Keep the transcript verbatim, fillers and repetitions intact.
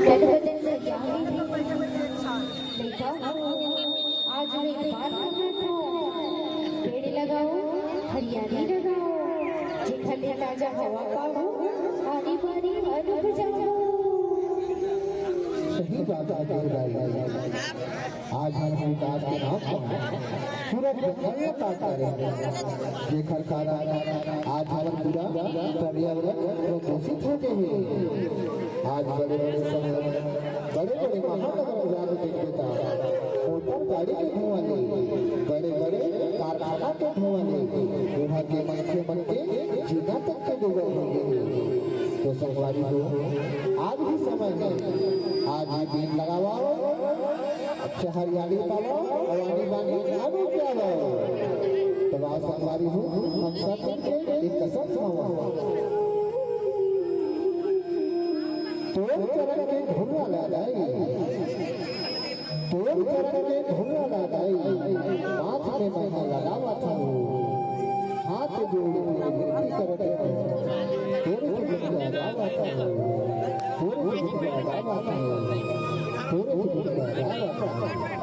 चल बदन भैया, लइका हो, आज मैं एक बात कहत हूँ, पेड़ लगाओ, हरियाली लगाओ, जेखर ले ताजा हवा पाओ, आनी बानी अन्न उपजाओ। सही बात है देवदाई। आज हम विकास के नाम पर सूरज दिखावे का कारण, जेखर कारण आज हमर पूरा पर्यावरण प्रदूषित हो गए है। आज बड़े बड़े शहर, बड़े बड़े महानगर में जाके देखबे ता मोटर गाड़ी के धुआं ले, बड़े बड़े कारखाना के धुआं ले, उहाँ के मनखे मन के जीना तक के डूबल हो गए। तो संगवारी हो, आज भी समय है, आज भी पेड़ लगावा, अच्छा हरियाली पावा, और आनी बानी अन्न उपजावा। तो आज संगवारी हो, हम सब मिलके एक कसम खावा। तोर चरण के धुर्रा ला दाई, तोर चरण के धुर्रा ला दाई, माथ में मैं लगावत हूँ, हाथ जोड़ के विनती करत हूँ, तोर के धुर्रा लगावत हूँ, तोर के धुर्रा लगावत हूँ, तोर के धुर्रा लगावत हूँ।